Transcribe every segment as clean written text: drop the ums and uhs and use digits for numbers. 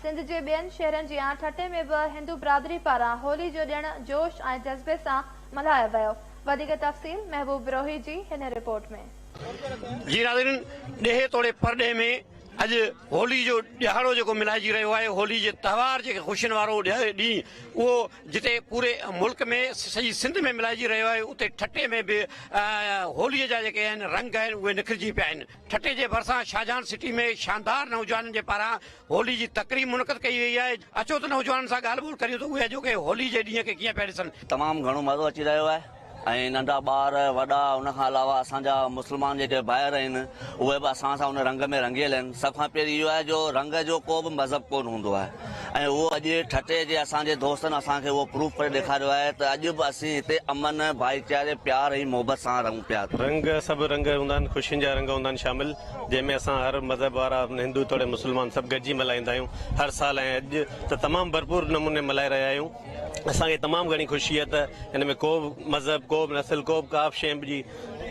سنڌ جي ٻين شهرن جيان ٺٽي ۾ به هندو برادري پاران هولي جو ڏڻ جوش ۽ جذبي سان ملهايو ويو. وڌيڪ تفصيل محبوب بروهي جي هن رپورٽ ۾. جي ناظرين ڏيهه توڙي پرڏيهه ۾ اڄ هولي جو ڏهاڙو جيڪو ملهائجي رهيو آهي هولي جي تهوار جيڪي خوشين وارو ڏينهن اهو جتي پوري ملڪ ۾ سڄي سنڌ ۾ ملهائجي رهيو آهي اتي ٺٽي ۾ به هولي جا جيڪي آهن رنگ آهن اهي نکرجي پيا آهن ٺٽي جي ڀرسان شاهجهان سٽي ۾ شاندار نوجوانن جي پاران هولي جي تقريب منعقد ڪئي وئي آهي اچو ته نوجوانن سان ڳالهه ٻولهه ڪريون ته اهي اڄوڪي هولي جي ڏينهن کي ڪيئن پيا ڏسن. تمام گهڻو مزو اچي رهيو آهي ۽ ننڍا ٻار وڏا ان کان علاوه اسان جا مسلمان جيڪي ڀائر آهن اهي به اسان سان ان رنگ ۾ رنگيل آهن سڀ کان پهرين اهو آهي جو رنگ جو ڪو به مذهب ڪونه هوندو آهي ۽ اهو اڄ ٺٽي جي اسان جي دوستن اسان کي اهو پروف ڪري ڏيکاريو آهي ته اڄ به اسين هتي امن، ڀائيچاري، پيار ۽ محبت سان رهون پيا. رنگ سڀ رنگ هوندا آهن، خوشين جا رنگ هوندا آهن شامل، جنهن ۾ اسان هر مذهب وارا هندو توڙي مسلمان سڀ گڏجي ملهائيندا آهيون هر سال ۽ اڄ ته تمام ڀرپور نموني ملهائي رهيا آهيون اسان کي تمام گهڻي خوشي آهي ته هن ۾ ڪو به مذهب ڪو به نسل ڪو به ڪا به شيء جي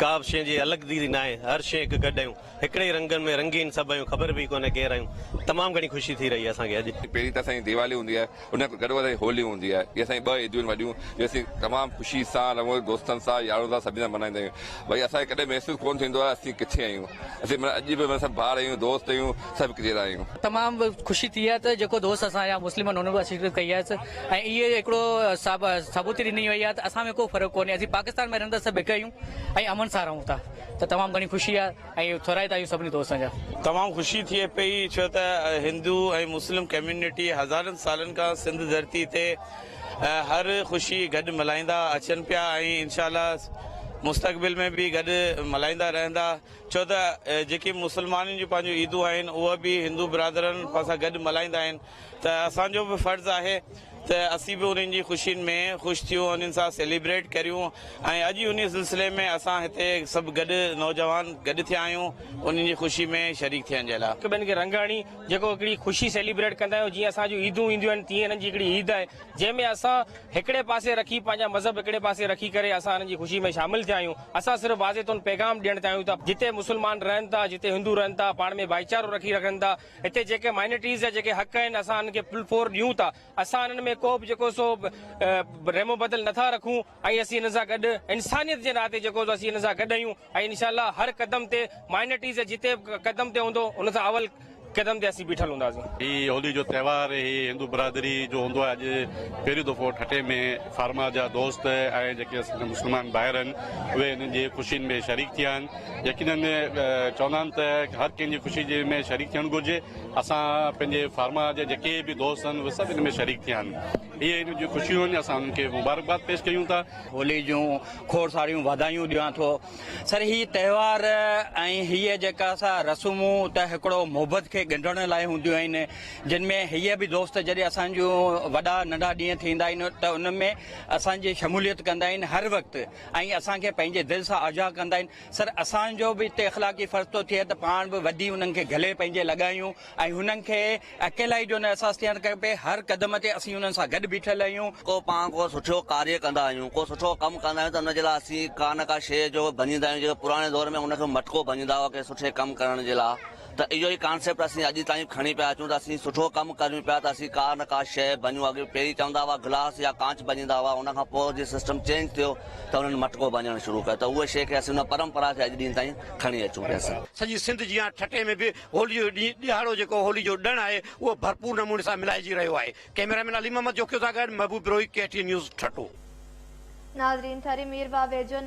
ڪا به شيء جي الڳ ناهي هر شيء هڪ گڏ آهيون. هڪڙي ئي رنگن ۾ رنگين سڀ آهيون خبر به ڪونهي ڪير آهيون تمام گهڻي خوشي ٿي رهي آهي اسان کي اڄ. پهرين ته اسان جي ديوالي هوندي آهي ان کان گڏوگڏ اسان جي هولي هوندي آهي اهي اسان جي ٻه عيديون آهن وڏيون جو اسين تمام خوشي سان رنگو دوستن سان يارن سان سڀني سان ملهائيندا آهيون ڀئي اسان کي ڪڏهن محسوس ڪونه ٿيندو آهي اسين ڪٿي آهيون اسين معنيٰ اڄ به سڀ ڀائر آهيون دوست آهيون سڀ هڪ جهڙا آهيون. تمام خوشي ٿي آهي ته جيڪو دوست اسان جا مسلم آهن انهن به شرڪت ڪئي آهي ۽ اهي هڪڙو ثابتي ڏني وئي آهي ته اسان ۾ ڪو فرق ڪونهي اسين پاڪستان ۾ رهندڙ سڀ هڪ آهيون ۽ امن سان رهون ٿا. ته تمام گهڻي خوشي آهي ۽ ٿورائتا آهيون سڀني دوستن جا. تمام خوشي ٿئي پئي ڇو ته هندو ۽ مسلم ڪميونٽي هزارن سالن کان سنڌ ڌرتي تي هر خوشي گڏ ملهائيندا اچن پيا ۽ انشاء الله مستقبل ۾ به گڏ ملهائيندا رهندا ڇو ته جيڪي مسلمانن جون پنهنجون عيدون آهن اهي به هندو برادرن سان گڏ ملهائيندا آهن ته اسان جو به فرض آهي ته اسين به انهن جي خوشين ۾ خوش ٿيون انهن سان سيليبريٽ ڪريون ۽ اڄ انهي سلسلي ۾ اسان هتي سڀ گڏ نوجوان گڏ ٿيا آهيون انهن جي خوشي ۾ شريڪ ٿيڻ جي لاء. هڪ ٻين کي رنگ هڻي جيڪو هڪڙي خوشي سيليبريٽ ڪندا آهيون جيئن اسان جون عيدون اينديون آهن تيئن هنن جي هڪڙي عيد آهي جنهن ۾ اسان هڪڙي پاسي رکي پنهنجا مذهب هڪڙي پاسي رکي ڪري اسان هنن جي خوشي ۾ شامل ٿيا آهيون اسان صرف واضح طور پيغام ڏيڻ چاهيون ٿا جتي مسلمان رهن ٿا جتي هندو رهن ٿا پاڻ ۾ ڀائيچارو رکي رکن ٿا هتي جيڪي مائنرٽيز جا جيڪي حق آهن اسان انهن کي فل فور ڏيون ٿا اسان انهن ۾ ڪو به جيڪو سو رحم و بدل نٿا رکون ۽ اسين انهن سان گڏ انسانيت جي ناتي جيڪو سو اسين انهن سان گڏ آهيون ۽ انشاء الله هر قدم تي مائنرٽيز جي جتي به قدم تي هوندو ان سان اول قدم تي اسين بيٺل هونداسين. هي هولي جو تهوار هي هندو برادري جو هوندو آهي اڄ پهريون دفعو ٺٽي ۾ فارما جا دوست ۽ جيڪي اسان جا مسلمان ڀائر آهن اهي انهن جي خوشين ۾ شريڪ ٿيا آهن. يقينن چوندا آهن ته هر ڪنهن جي خوشي جي ۾ شريڪ ٿيڻ گهرجي اسان پنهنجي فارما جا جيڪي به دوست آهن اهي سڀ ان ۾ شريڪ ٿيا آهن اهي انهن جون خوشيون آهن اسان انهن کي مبارڪباد پيش ڪيون ٿا. هولي جون کوڙ ساريون واڌايون ڏيان ٿو سر هي تهوار ۽ هيء جيڪا سا رسمون ته هڪڙو محبت کي ڳنڍڻ لاء هونديون آهن جن ۾ هيء به دوست جڏهن اسان جون وڏا ننڍا ڏينهن ٿيندا آهن ته ان ۾ اسان جي شموليت ڪندا آهن هر وقت ۽ اسان کي پنهنجي دل سان آجا ڪندا آهن سر اسان جو به اتي اخلاقي فرض ٿو ٿئي ته پاڻ به وڌي انهن کي گلي پنهنجي لڳايون ۽ هنن کي اڪيلائي جو نه احساس ٿيڻ کپي هر قدم تي اسين انهن سان گڏ بيٺل آهيون. ڪو پاڻ ڪو سٺو ڪاريه ڪندا آهيون ڪو سٺو ڪم ڪندا آهيون ته ان جي لاء اسين ڪا نه ڪا شيء جو ڀڃيندا آهيون جيڪي پراڻي دور ۾ ان کي مٽڪو ڀڃيندا هئا ڪنهن سٺي ڪم ڪرڻ جي لاء ته اهو ئي ڪانسيپٽ اسين اڄ تائين کڻي پيا اچون ته اسين سٺو ڪم ڪريون پيا ته اسين ڪا نه ڪا شيء ڀڃون اڳ پهرين چوندا هئا گلاس يا ڪانچ ڀڃيندا هئا ان کان پوء جي سسٽم چينج ٿيو ته انهن مٽڪو ڀڃڻ شروع ڪيو ته اهي شيء کي اسين ان پرمپرا کي اڄ ڏينهن تائين کڻي اچون پيا. سڄي سنڌ جيان ٺٽي ۾ به هولي جو ڏينهن ڏهاڙو جيڪو هولي جو ڏڻ آهي اهو ڀرپور نموني سان ملهائجي رهيو آهي. ڪئميرا مين علي محمد جوکيو سان گڏ Mehboob Brohi K T News Thatta. ناظرين ٺري ميرواهه ويجهو